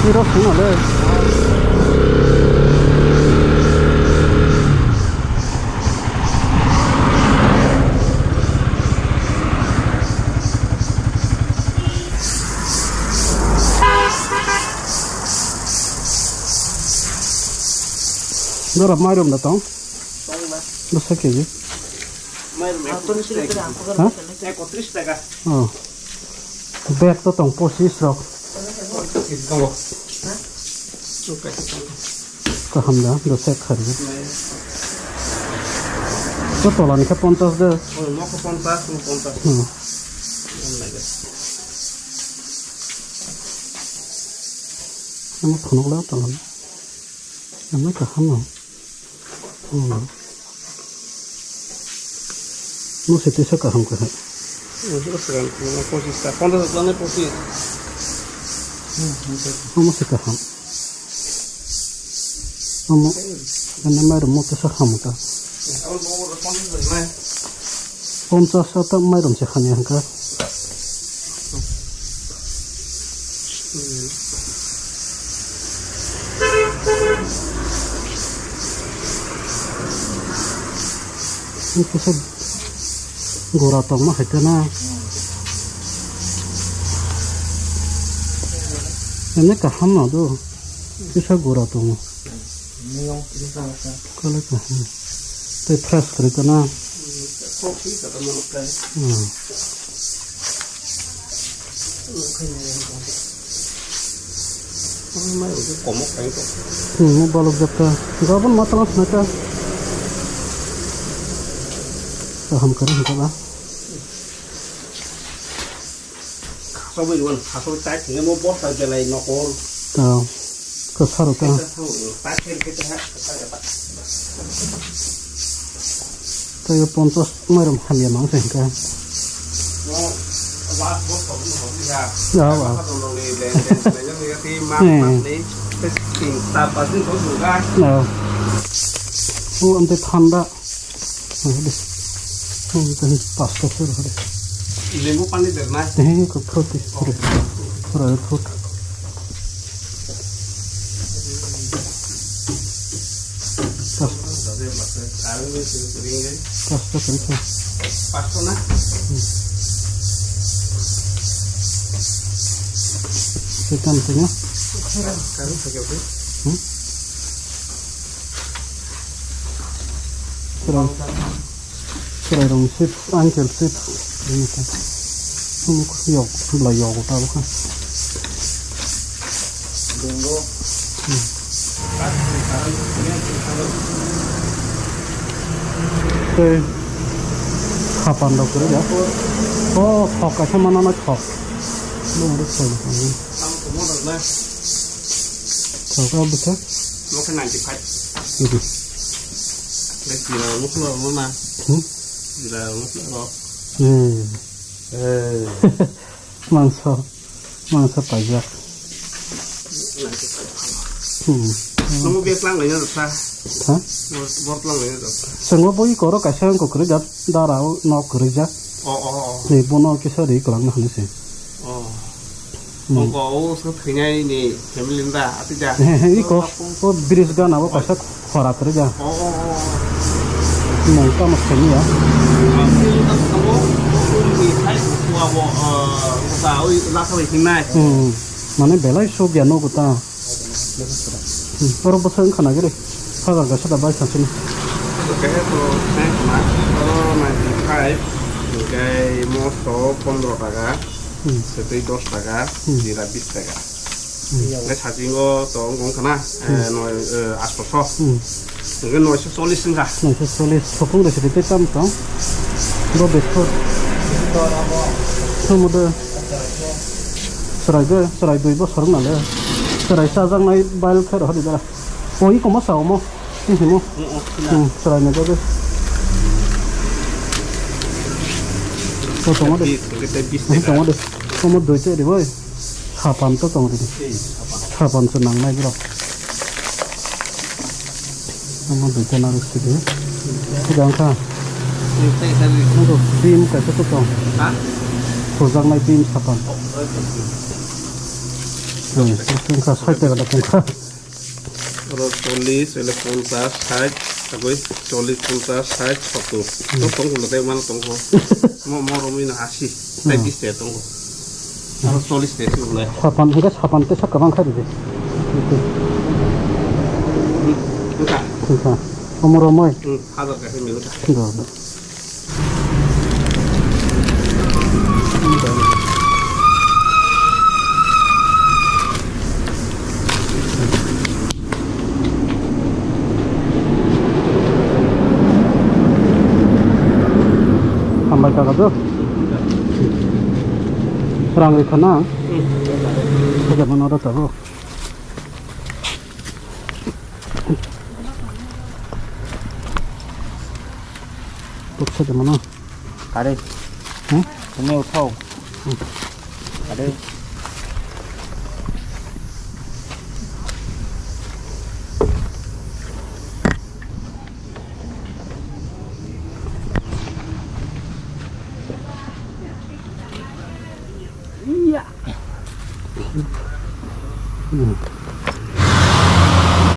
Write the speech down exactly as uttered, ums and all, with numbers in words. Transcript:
Tiro sung ale. Dora mairum da tong? Tong na. Bwsa keji? Mairum ekotris taka. Ha? Ekotris taka. Oh. Bag to tong pochis rok. Tongo. Kaham da, do sek khari. To tola ni khe ponchas de. Oh, mokho ponchas, mo ponchas. Hmm. Ano khonok le tola. Ano kaham no. Hmm. Mo se tisa kaham kaham. Mo se kaham kaham, pochis ta, ponchas ta ne pochis. Omo se kaham. Omo, ene mairum mo kisa ham ta. Ponchas ta mairum se khani hangka. Kisa gura tongma hai tena. Ene kaham no do. Kisa gura tongo. Kole kaham. Tei fresh kwrwi kana. Hmm. Hmm, balok jakta. Gabon matala snaka. Kaham kwrwi hwnkhe ba. Khasabwi rwmani, khasabwi tai thwngwi mo bosta belai nokol. Tao. Kwsaro ta. Kaisa thang, tai khe khe ha, kaisa kaisa. Tei ponchas mairum hamya mang se hwnkhe. No, last bosta ni ho ya. Ya, wa. Bosta ni le, le, le, le, le, le, ma, ma, le, tin, char, panch din to duga. Ya. O, ante thanda. Hadi. Hmm, tadi pasta sir hadi. Limbu pani dernai. Eh, kok fruit, fruit. Fruit, fruit. Pas-, pasta kari kari. Pasta na? Hmm. Setan punya. Kari pakai apa? Hmm? Chwrai, chwrairokni chips, uncle chips, rini khe. Yok, bwlai yogo tabukhe. Bingo. Hmm. Tei sapan rok kwrwi ya. O, thok kaisa mananai thok. Nung rw soi. Thok a bwkha. Oke, ninety five. Iri. Bai, jira rok nukla rok na. Hmm? Jira rok nukla rok. Hmm. Eh. Mangso, mangso paijak. Ninety five. Hmm. Nungbo bek lang laina rwkha. Ha? Bor, bor lang laina rwkha. Sengbo boi koro kaisa wngkha kwrwi jak, dara o nok kwrwi jak. Oh, oh, oh. Ni bono kisa ri kwlangna hwnwi se. Oh. Hmm. Ongko o se thwinai ni family ni da, ati da. He, he, iko, o bridge gana bo kaisa khora kwrwi ja. Oh, oh, oh. Mung tamo thwini ya. Ah, ni da sabo, o ni sai ko abo, ah, ko ta, oi, la sa hinai. Hmm. Mane belai sok ya no ko ta. Hmm. Oro bwswk wngkha na giri. Hajar kaisa da bai sansini. Oke, to, thank you, ma. Oro ninety five. Oke, moso pondro taka. Hmm. Setui dos taka, hmm, jira bis taka. Hmm. Nai sajingo to wng wngkha na, eh, hmm, noi, eh, atso so. Hmm. Hingke noisho chollish wngkha. Noisho chollish, sopung de sidi tei tam tong. Bo biskut. Somo de. Chwrai de, chwrai dui bosor wng nale. Chwrai chajaknai bail khe rohor di dara. O, i komo sa omo. Tei himo. Mm, mm, mm. Hmm, chwraino bagwi. To tongo de. Bis, tei bis. Hmm, tongo de. Omo dui tei de bai. Sapan to tongo de. Tei sapan. Sapan se nangnai borok. Omo dui tei narwk sidi. Sigang kha. Tei, tei, tei. Omo beam kaisa to tong. Ha? Sojaknai beam sapan. Oh, oh, oh. Hmm, wngkha sait taka da tongkha. Oro chollish, ele ponchash, sait, tagwi chollish, ponchash, sait, sottor. Hmm. To tong ulo tei mano tongkho. Mo, mo romwi no ashi, tei Hmm. bis tei tongkho. Aro chollish tei si ulai. Sapan, hingke sapan tei sakka bang kha ridi. Wngkha. Wngkha. Omo romwi. Hmm, hajar kha se mil wngkha. Do, do. Hambai kaka do. Rang rikha na. Saja mano da tabo. Tuk saja mano. Kare. Hmm? Kune uthao. Hmm. Kare. Iya. Hmm.